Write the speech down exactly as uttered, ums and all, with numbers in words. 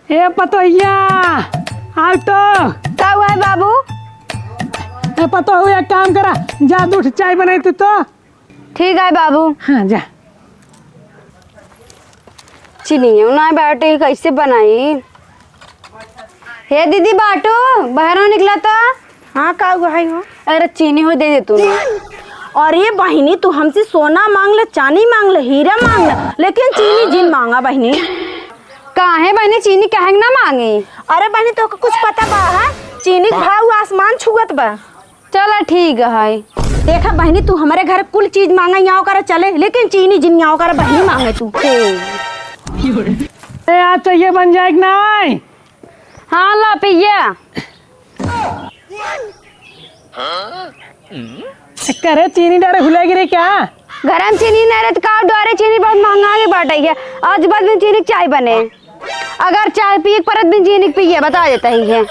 ए पतोहिया, आव तो। का हुआ है बाबू? ए पतोहू, एक काम करा, जा दू ठे चाय बनाई तू तो। ठीक है बाबू। हाँ, जा। चीनियो ना बाटे, कैसे बनाई? हे दीदी बाटू, बहरो निकला तो। हाँ, का हुआ है हो? अरे चीनी हो दे दे तू ना। अरे बहिनी, तू हमसे सोना मांग ले, चांदी मांग ले, हीरा मांग ले, लेकिन चीनी जिन मांगा बहिनी। काहे बहिनी, चीनी काहे ना मांगी? अरे बहिनी, तोहका कुछ पता बा है? चीनी के भाव आसमान छुअत बा। चला ठीक है। देखा बहिनी, तू हमरे घर कुल चीज मांगा यहाँ ओकरा चले, लेकिन चीनी जिन यहाँ ओकरा बहिनी मांगे तू। ए, आज चाहिए बन जाए कि नहीं? हाँ ला पिया। करे चीनी डारे भुला गिरे क्या? घर में चीनी नहीं रहत का, डारे चीनी बहुत महंगा के बाटे है। आज बाद में चीनी के चाय बने, अगर चाय पिए के परत भी चीनी के पिए, बता देता ही है।